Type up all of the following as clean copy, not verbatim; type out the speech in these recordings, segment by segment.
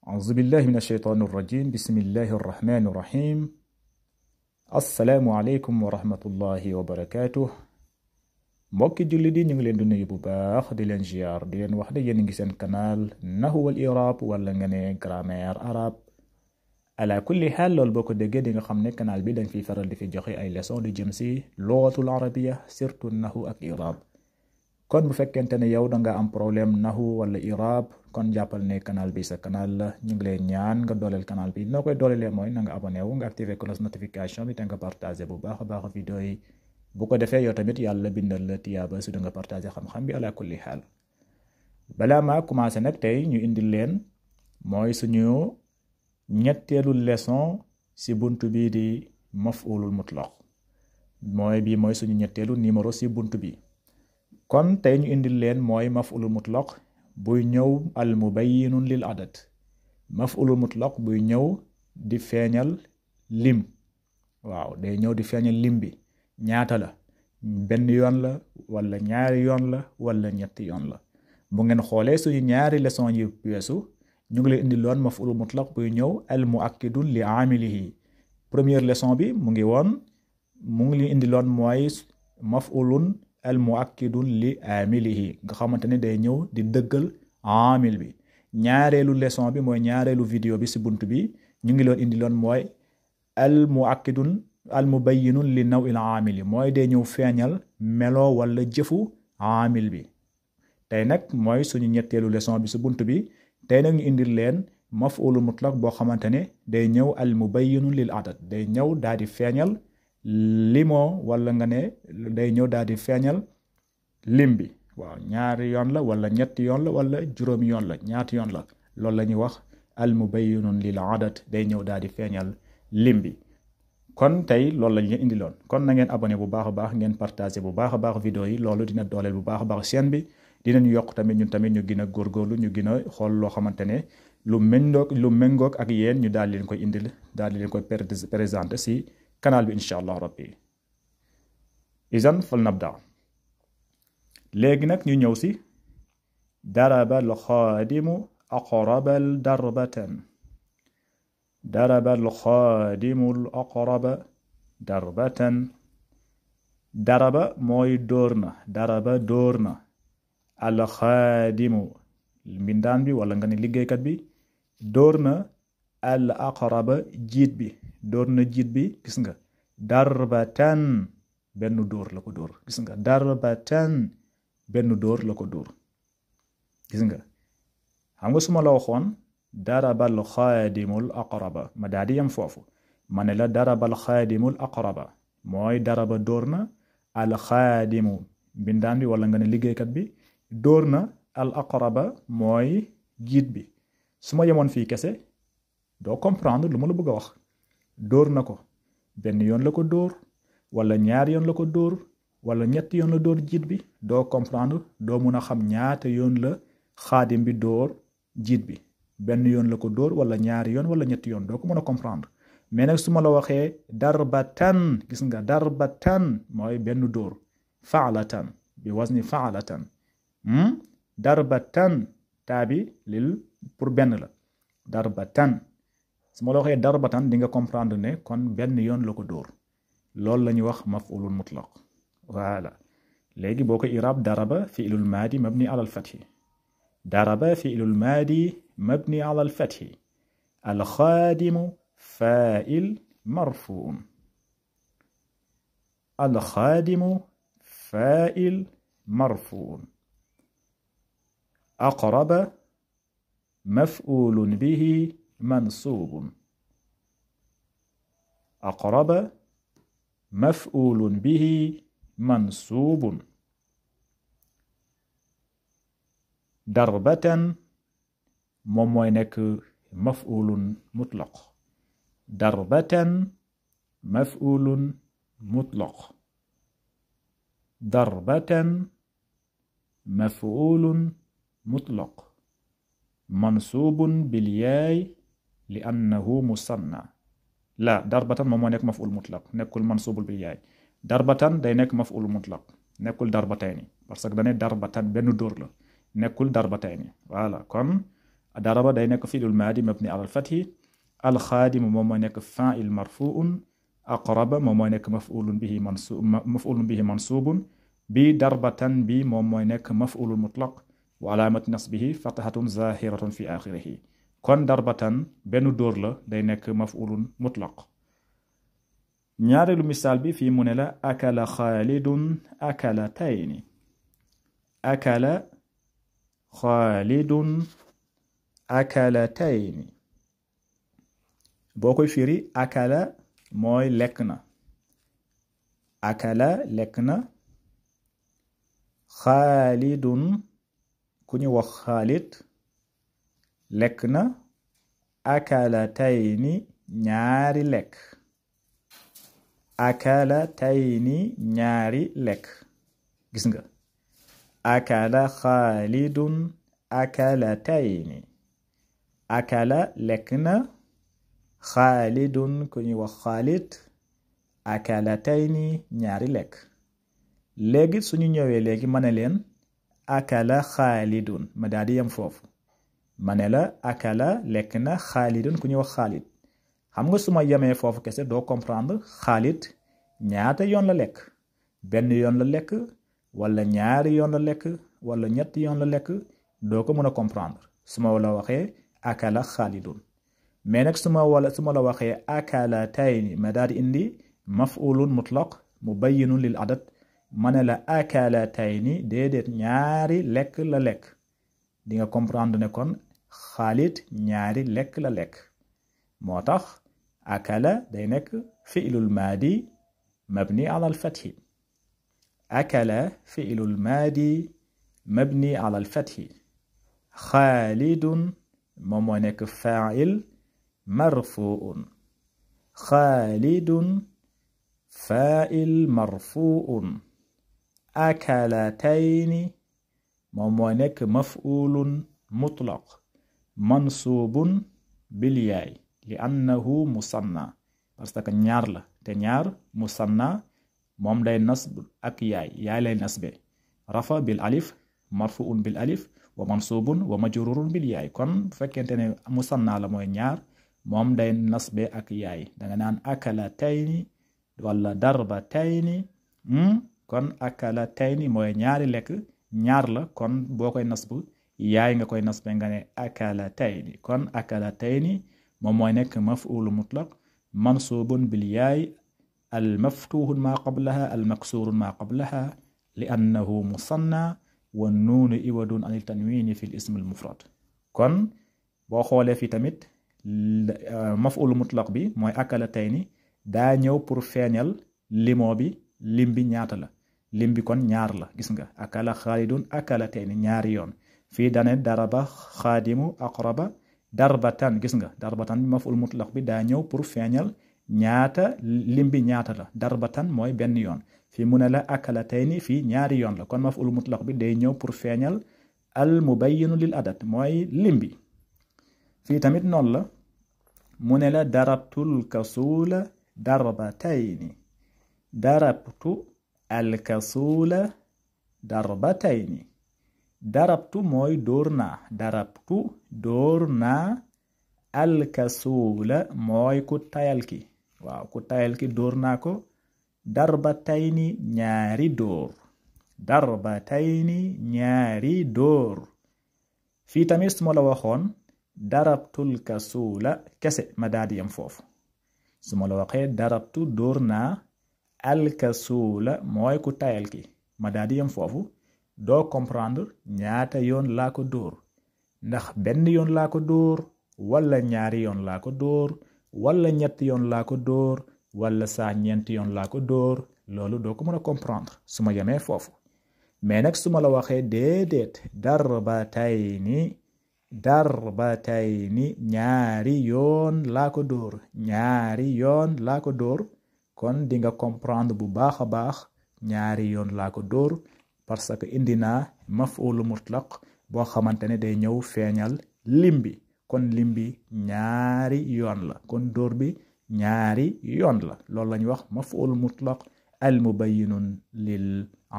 أعوذ بالله من الشيطان الرجيم بسم الله الرحمن الرحيم السلام عليكم ورحمة الله وبركاته mbokki julli di ñu ngi leen di nuyu bu baax di leen ziar di leen wax de yéen ngi seen canal nahwu wal i'rab wala nga ne grammaire arabe ala kulli xaal loolu boo ko déggee di nga xam ne canal bi dañ fiy faral di fi joxe ay leçon di jëm si lughatul arabiyya surtout nahwu ak i'rab kon bu fekkente ne yow da nga am problème nahwu wala i'rab kon jàppal ne canal bi sa canal la ñu ngi lay ñaan nga dooleel canal bi noo koy doolelee mooy na nga abonné wu nga activé cloche notification bi te nga partagé bu baax a baax vidéo yi bu ko defee yow tamit yàlla bindal la tiyaaba su da nga partagé xam-xam bi ala kulli xaal balaa maa commencé nag tey ñu indil leen mooy suñu ñetteelu leçon si buntu bii di maf'ulul mutlaq mooy suñu ñetteelu numéro si buntu bi kon tey ñu indil leen mooy maf'ulul mutlaq buy ñëw al mubayyinun lil adad maf'ulul mutlaq buy ñëw di feeñal lim waaw day ñëw di feeñal lim bi ñaata la benn yoon la wala ñaari yoon la wala ñetti yoon la bu ngeen xoolee suñu ñaari leçon yi weesu ñu ngi lay indi loon maf'ulul mutlaq buy ñëw al muakkidun li amilihi première leçon bi mu ngi indi loon mooy maf'ulun al muakkidun li amilihi nga xamante ne day ñëw di dëggal amil bi ñaareelu leçon bi mooy ñaareelu vidéo bi si bunt bi ñu ngi loon indi loon mooy al muakkidun al mubayyinun li naw'il amili mooy day ñëw feeñal melo wala jëfu amil bi tey nag mooy suñu ñetteelu leçon bi si bunt bi tey nag ñu indil leen maf'ulul mutlaq boo xamante ne day ñëw al mubayyinun lil adad day ñëw daal di feeñal limoo wala nga ne day ñëw daal di feeñal lim bi waaw ñaari yoon la wala ñetti yoon la wala juróomi yoon la ñaati yoon la loolu la ñuy wax al mubayyinun lil adad day ñëw daal di feeñal lim bi kon tey loolu la ñu indi loon kon na ngeen abonné bu baax a baax ngeen partagé bu baax a baax vidéo yi loolu dina dooleel bu baax a baax chaîne bi dinañu yokk tamit ñun tamit ñu gën a góorgóorlu ñu gën a xool loo xamante ne lu méngoog ak yéen ñu daal leen koy indil daal leen koy présenté si canal bi incha allah rabbi izan fal nabda léegi nag ñu ñëw si darabal xaadimu aqrabal darbatan darabal xaadimul aqraba darbatan daraba mooy dóor na daraba dóor na alxaadimu mbindaan bi wala nga ne liggéeykat bi dóor na al aqraba jiit bi dóor na jiit bi gis nga darbatan benn dóor la ko dóor gis nga darbatan benn dóor la ko dóor gis nga xam nga su ma la waxoon darabal xaadimul aqraba ma daal di yem foofu ma ne la darabal xaadimul aqraba mooy daraba dóor na al xaadimu mbindaan bi wala nga ne liggéeykat bi dóor na al aqraba mooy jiit bi su ma yemoon fii kese doo comprendre lu ma la bëgg a wax dóor na ko benn yoon la ko dóor wala ñaari yoon la ko dóor wala ñetti yoon la dóor jiit bi doo comprendre doo mun a xam ñaata yoon la xaadim bi dóor jiit bi benn yoon la ko dóor wala ñaari yoon wala ñetti yoon doo ko mën a comprendre mais nag su ma la waxee darbatan gis nga darbatan mooy benn dóor faalatan bi wazni faalatan darbatan taabi lil pour benn la darbatan su ma la waxee darbatan di nga comprendre ne kon benn yoon la ko dóor loolu la ñuy wax maf'ulul mutlaq voilà léegi boo ko irab daraba fi'lul maadi mabni ala al fathi daraba fi'lul maadi mabni ala al fathi al xaadimu fa'il marfu'un al xaadimu fa'il marfu'un aqraba maf'ulun bihi منصوب أقرب مفعول به منصوب ضربة moom mooy nekk مفعول مطلق ضربة مفعول مطلق ضربة مفعول مطلق منصوب بالياء li annahu musanna la darbatan moom moo nekk maf'ul mutlaq nekkul mansubul bil yaay darbatan day nekk maf'ul mutlaq nekkul darbatayni parce que dane darbatan benn dóor la nekkul darbatayni voilà kon daraba day nekk fi'lul maadi mabni ala al-fathi alxaadimu moom mooy nekk fa'il marfuun aqraba moom mooy nekk maf'ulun bihi mansubun bi darbatan bi moom mooy nekk maf'ulun mutlaq wa alaamati nasbihi fatahatun zahiratun fi axirihi kon darbatan benn dóor la day nekk maf'ulun mutlaq ñaareelu misaal bi fii mu ne la akala xaalidun akalatayni akala xaalidun akalatayni boo koy firi akala mooy lekk na akala lekk na xaalidun ku ñu wax xaalid lekk na akalatayni ñaari lekk akalatayni ñaari lekk gis nga akala xaalidun akalatayni akala lekk na xaalidun ku ñuy wax xaalid akalatayni ñaari lekk léegi suñu ñëwee léegi ma ne leen akala xaalidun ma daal di yem foofu ma ne la akala lekk na xaalidun ku ñuy wax xaalid xam nga su ma yemee foofu kese doo comprendre xaalid ñaata yoon la lekk benn yoon la lekk wala ñaari yoon la lekk wala ñetti yoon la lekk doo ko mën a comprendre su ma la waxee akala xaalidun mais nag su ma la waxee akala tayni ma daal di indi maf'ulun mutlaq mubayyinun lil adad ma ne la akala tayni déedéet ñaari lekk la lekk di nga comprendre ne kon xaalid ñaari lekk la lekk moo tax akala day nekk fi'lul maadi mabni ala al-fathi akala fi'lul maadi mabni ala al-fathi xaalidun moom moo nekk fa'il marfuun xaalidun fa'il marfuun akalatayni moom moo nekk maf'ulun mutlaq mansubun bil yaay li annahu musanna parce que ñaar la te ñaar musanna moom day nasb ak yaay lay nasbe rafa bil alif marfuun bil alif wa mansubun wa majrurun bil yaay kon bu fekkente ne musanna la mooy ñaar moom day nasbe ak yaay danga naan akalatayni wala darbatayni kon akalatayni mooy ñaari lekk ñaar la kon boo koy nasb yaay nga koy nasbe nga ne akalatayni kon akalatayni moom mooy nekk maf'ul mutlaq mansubun bil yaay al maftuhun ma qablaha al maksurun ma qablaha li annahu musanna wa nuunu iwadun anil tanwini fi l ism al mufrad kon boo xoolee fi tamit maf'ul mutlaq bi mooy akalatayni daa ñëw pour feeñal limo bi lim bi ñaata la lim bi kon ñaar la gis nga akala xaalidun akalatayni ñaari yoon fii dane daraba xaadimu aqraba darbatan gis nga darbatan bi maf'ul mutlaq bi daa ñëw pour feeñal ñaata lim bi ñaata la darbatan mooy benn yoon fii mu ne la akalatayni fii ñaari yoon la kon maf'ul mutlaq bi day ñëw pour feeñal al mubayyinu lil adad mooy lim bi fii tamit noonu la mu ne la darabtul kasuula darbatayni darabtu al kasuula darbatayni darabtu mooy dóor naa darabtu dóor naa alkasuula mooy ku tayal ki waaw ku tayal ki dóor naa ko darbatayni ñaari dóor darbatayni ñaari dóor fii tamit su ma la waxoon darabtul kasuula kese ma daal di yem foofu su ma la waxee darabtu dóor naa alkasuula mooy ku tayal ki ma daal di yem foofu doo comprendre ñaata yoon laa ko dóor ndax benn yoon laa ko dóor wala ñaari yoon laa ko dóor wala ñetti yoon laa ko dóor wala saa ñeenti yoon laa ko dóor loolu doo ko mën a comprendre su ma yemee foofu mais nag su ma la waxee déedéet darbatayni ñaari yoon laa ko dóor ñaari yoon laa ko dóor kon di nga comprendre bu baax a baax ñaari yoon laa ko dóor parce que indi naa maf'ul mutlaq boo xamante ne day ñëw feeñal lim bi kon lim bi ñaari yoon la kon dóor bi ñaari yoon la loolu la ñuy wax maf'ul mutlaq al mubayyinun lil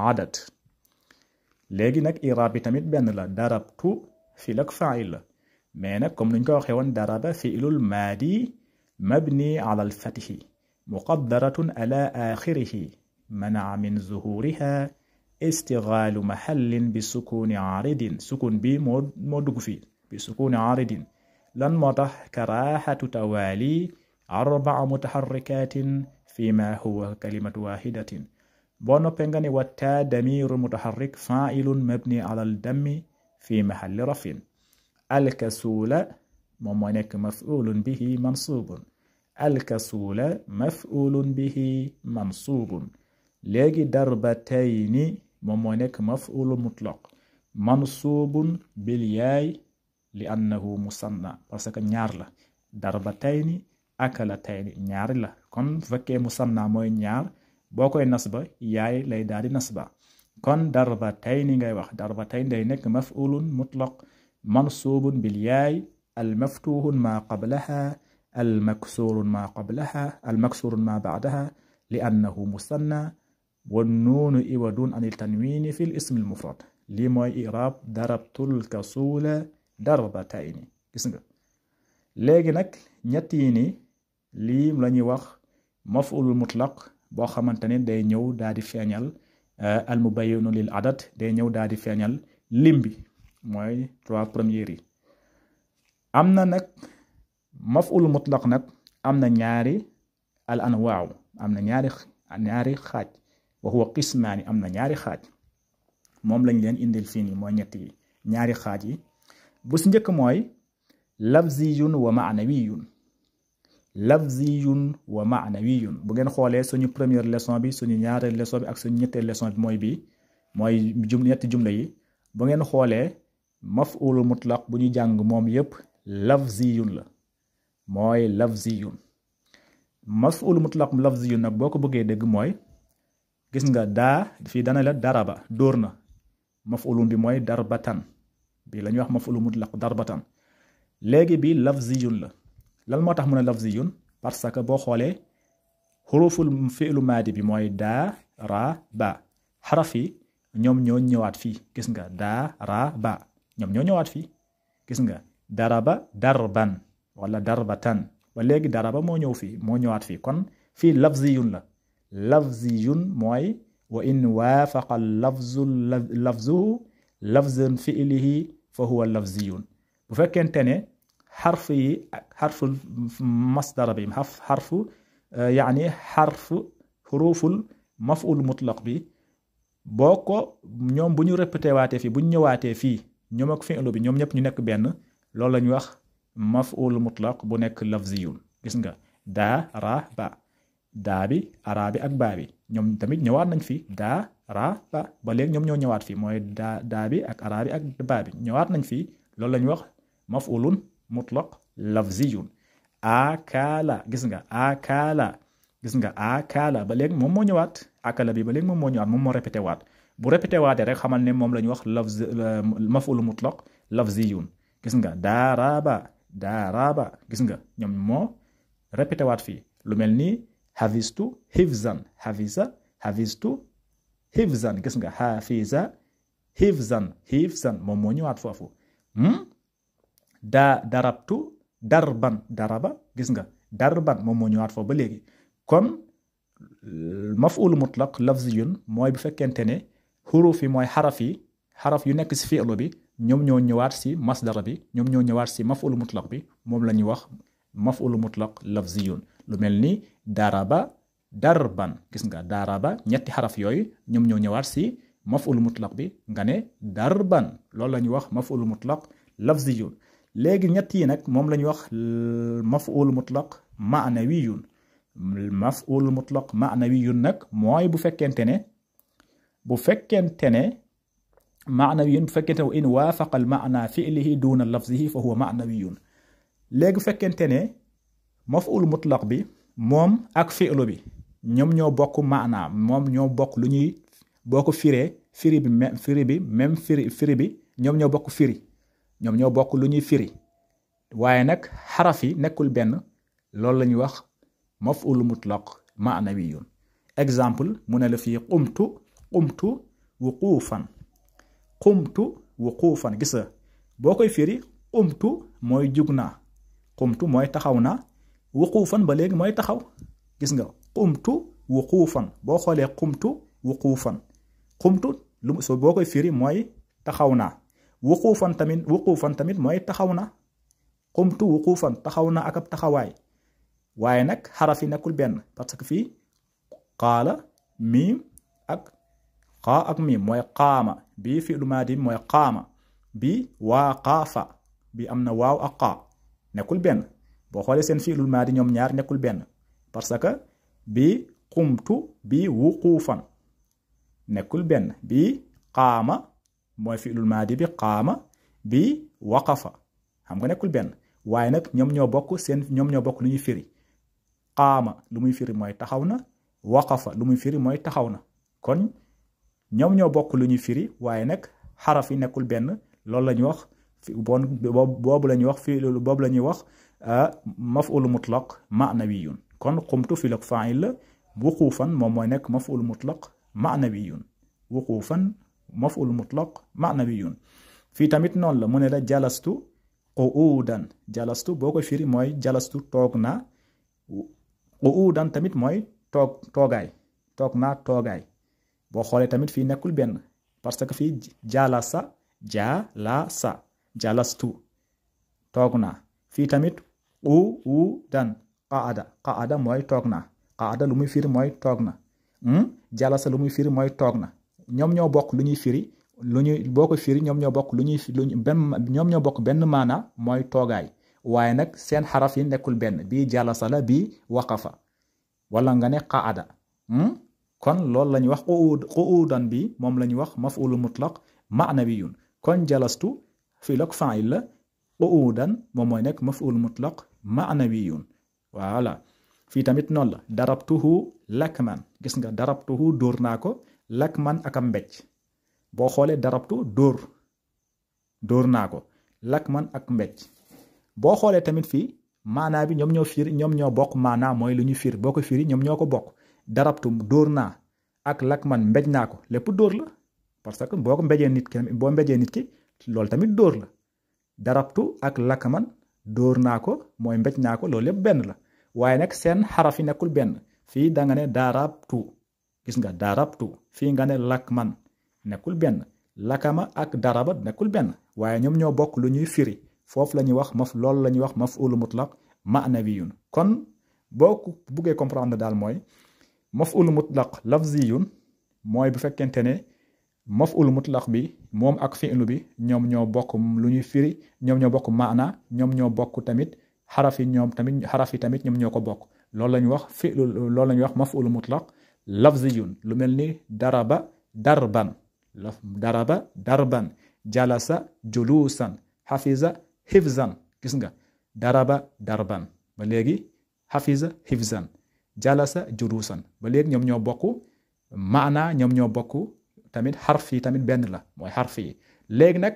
adad léegi nag iraab bi tamit benn la darabtu fii lak fa'il la mais nag comme nuñ ko waxee woon daraba fi'lul maadi mabni ala al fathi muqaddaratun ala axirihi manaa min zuhuriha istigaalu mahallin bi sukuni aaridin sukun bi moo dugg fii bi sukuni aaridin lan moo tax karaahatu tawaali arbaa mutaharrikatin fi ma huwa kalimatu wahidatin boo noppee nga ne wattaa damiru mutaharrik fa'ilun mabni ala al dammi fi mahalli rafin alkasuula moom moo nekk maf'ulun bihi mansubun alkasuula maf'ulun bihi mansubun léegi darbatayni moom moo nekk maf'ulun mutlaq mansubun bil yaay li annahu musanna parce que ñaar la darbatayni akalatayni ñaari la kon bu fekkee musanna mooy ñaar boo koy nasba yaay lay daal di nasba kon darbatayni ngay wax darbatayni day nekk maf'ulun mutlaq mansubun bil yaay al maftuhun ma qablaha al maksurun ma qablaha al maksurun ma ba'daha li annahu musanna wan nuunu iwadun anil tanwini fil ismi al mufrad lii mooy i'raab darabtul kasuula darbatayni gis nga léegi nag ñett yi ni lii la ñuy wax maf'ulul mutlaq boo xamante ne day ñëw daal di feeñal al mubayyinu lil adad day ñëw daal di feeñal lim bi mooy 3 premières yi am na nag maf'ulul mutlaq nag am na ñaari al anwaaw am na ñaari xaaj wa huwa qismaani am na ñaari xaaj moom lañ leen indil fii nii mooy ñett yi ñaari xaaj yi bu si njëkk mooy lafziyun wa ma'nawiyun lafziyun wa ma'nawiyun bu ngeen xoolee suñu première leçon bi suñu ñaareel leçon bi ak suñu ñetteel leçon bi mooy ñetti jumla yi bu ngeen xoolee maf'ulul mutlaq bu ñu jàng moom yépp lafziyun la mooy lafziyun maf'ulul mutlaq lafziyun nag boo ko bëggee dégg mooy gis nga daa fii dana la daraba dóor na maf'ulun bi mooy darbatan bi la ñuy wax maf'ulul mutlaq darbatan léegi bi lafziyun la lan moo tax mu ne lafziyun parce que boo xoolee xuruful fi'lu maadi bi mooy daa ra ba xaraf yi ñoom ñoo ñëwaat fii gis nga daa ra ba ñoom ñoo ñëwaat fii gis nga daraba darban wala darbatan ba léegi daraba moo ñëw fii moo ñëwaat fii kon fii lafziyun la lafziyun mooy wa in waafaqa lafzuhu lafzan fi'lihi fa huwa lafziyun bu fekkente ne xarf yi ak xarfu masdara bi xarfu yaani xarfu xuruful maf'ul mutlaq bi boo ko ñoom bu ñu répété waatee fii bu ñu ñëwaatee fii ñoom ak fi'lu bi ñoom ñëpp ñu nekk benn loolu la ñuy wax maf'ul mutlaq bu nekk lafziyun gis nga daa ra ba daa bi araa bi ak baa bi ñoom tamit ñëwaat nañ fi daa ra ba léegi ñoom ñoo ñëwaat fii mooy daa bi ak araa bi ak baa bi ñëwaat nañ fii loolu la ñuy wax maf'ulun mutlaq lafziyun akaala gis nga akaala ba léegi moom moo ñëwaat akala bi ba léegi moom moo ñëwaat moom moo répété waat bu répété waatee rek xamal ne moom la ñuy wax maf'ulun mutlaq lafziyun gis nga daaraba gis nga ñoom moo répété waat fii lu mel ni hafistu hifzan hafistu hifzan gis nga hafiza hifzan moom moo ñëwaat foofu darabtu daraba gis nga darban moom moo ñëwaat foofu ba léegi kon maf'ul mutlaq lafziyun mooy bu fekkente ne xuruf yi mooy xaraf yu nekk si fi'lu bi ñoom ñoo ñëwaat si masdara bi ñoom ñoo ñëwaat si maf'ul mutlaq bi moom la ñuy wax maf'ul mutlaq lafziyun lu mel ni daraba darban gis nga daraba ñetti xaraf yooyu ñoom ñoo ñëwaat si maf'ul mutlaq bi nga ne darban loolu la ñuy wax maf'ul mutlaq lafziyun léegi ñett yi nag moom la ñuy wax maf'ul mutlaq ma'nawiyun maf'ul mutlaq ma'nawiyun nag mooy bu fekkente ne ma'nawiyun bu fekkente ne wa in waafaqa al ma'na fi'lihi duna lafzihi fa huwa ma'nawiyun léegi bu fekkente ne maf'ul mutlaq bi moom ak fi'lu bi ñoom ñoo bokk maana moom ñoo bokk lu ñuy boo ko firee firi bi ñoom ñoo bokk firi ñoom ñoo bokk lu ñuy firi waaye nag xaraf yi nekkul benn loolu la ñuy wax maf'ul mutlaq ma'nawiyun exemple mu ne la fii qumtu wuqufan gis nga boo koy firi qumtu mooy jug naa qumtu mooy taxaw naa wuquufan ba léegi mooy taxaw gis nga qumtu wuquufan boo xoolee qumtu wuquufan lu so boo koy firi mooy taxaw naa wuquufan tamit mooy taxaw na qumtu wuquufan taxaw na ak ab taxawaay waaye nag xaraf yi nekkul benn parce que fii qaala miim ak xaa ak miim mooy qaama bii fi'lu maadi mooy qaama bii waaqaafa bii am na waaw ak qaa nekkul benn boo xoolee seen fi'lu maadi ñoom ñaar nekkul benn parce que bii qumtu bii wuquufan nekkul benn bii qaama mooy fi'lu maadi bi qaama bii waqafa xam nga nekkul benn waaye nag ñoom ñoo bokk lu ñuy firi qaama lu muy firi mooy taxaw na waqafa lu muy firi mooy taxaw na kon ñoom ñoo bokk lu ñuy firi waaye nag xaraf yi nekkul benn loolu la ñuy wax boobu la ñuy wax fii boobu la ñuy wax maf'ul mutlaq ma'nawiyun kon qumtu fii la fa'il la wuquufan moom mooy nekk maf'ul mutlaq ma'nawiyun wuquufan maf'ul mutlaq ma'nawiyun fii tamit noonu la mu ne la jalastu qu'udan jalastu boo ko firi mooy jalastu toog naa qu'udan tamit mooy toogaay toog naa toogaay boo xoolee tamit fii nekkul benn parce que fii jalasa jalastu toog naa fii tamit qu'udan qaada mooy toog naa qaada lu muy firi mooy toog na jalasa lu muy firi mooy toog na ñoom ñoo bokk lu ñuy firi boo ko firi ñoom ñoo bokk ñoom ñoo bokk benn maana mooy toogaay waaye nag seen xaraf yi nekkul benn bii jalasa la bii waqafa wala nga ne qaada kon loolu la ñuy wax qu'udan bi moom la ñuy wax maf'ul mutlaq ma'nawiyun kon jalastu fii lak fa'il la qu'udan moom mooy nekk maf'ul mutlaq ma'nawiyun voilà fii tamit noonu la darabtuhu lakman gis nga darabtuhu dóor naa ko lakman ak am mbécc boo xoolee darabtu dóor naa ko lakman ak mbécc boo xoolee tamit fii maanaa bi ñoom ñoo bokk maanaa mooy lu ñu firi boo ko firi ñoom ñoo ko bokk darabtu dóor naa ak lakman mbéj naa ko lépp dóor la parce que boo mbéjee nit ki loolu tamit dóor la darabtu ak lakman dóor naa ko mooy mbéj naa ko loolu lépp benn la waaye nag seen xaraf yi nekkul benn fii da nga ne darabtu gis nga darabtu fii nga ne lakman nekkul benn lakama ak daraba nekkul benn waaye ñoom ñoo bokk lu ñuy firi foofu la ñuy wax loolu la ñuy wax maf'ul mutlaq ma'nawiyun kon boo ko buggee comprendre daal mooy maf'ul mutlaq lafziyun mooy bu fekkente ne maf'ul mutlaq bi moom ak fi'lu bi ñoom ñoo bokk lu ñuy firi ñoom ñoo bokk maana ñoom ñoo bokk tamit xaraf yi tamit ñoom ñoo ko bokk loolu la ñuy wax fi'lu loolu la ñuy wax maf'ul mutlaq lafziyun lu mel ni daraba darban jalasa julusan hafiza hifzan gis nga darban ba léegi hafiza hifzan jalasa julusan ba léegi ñoom ñoo bokk maana ñoom ñoo bokk tamit xarf yi tamit benn la mooy xarf yi léegi nag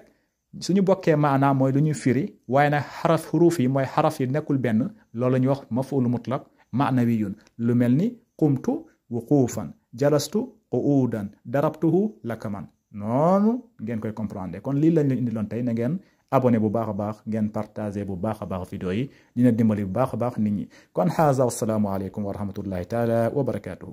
suñu bokkee maana mooy lu ñuy firi waaye nag xuruuf yi mooy xaraf yi nekkul benn loolu la ñuy wax maf'ul mutlaq ma'nawiyun lu mel ni qumtu wuquufan jalastu qu'udan darabtuhu lakaman noonu ngeen koy comprendre kon lii lañ leen indiloon tey na ngeen abonné bu baax a baax ngeen partagé bu baax a baax vidéo yi dina dimbali bu baax a baax nit ñi kon haza wassalaamu aleykum wa rahmatullahi taala wa barakatuhu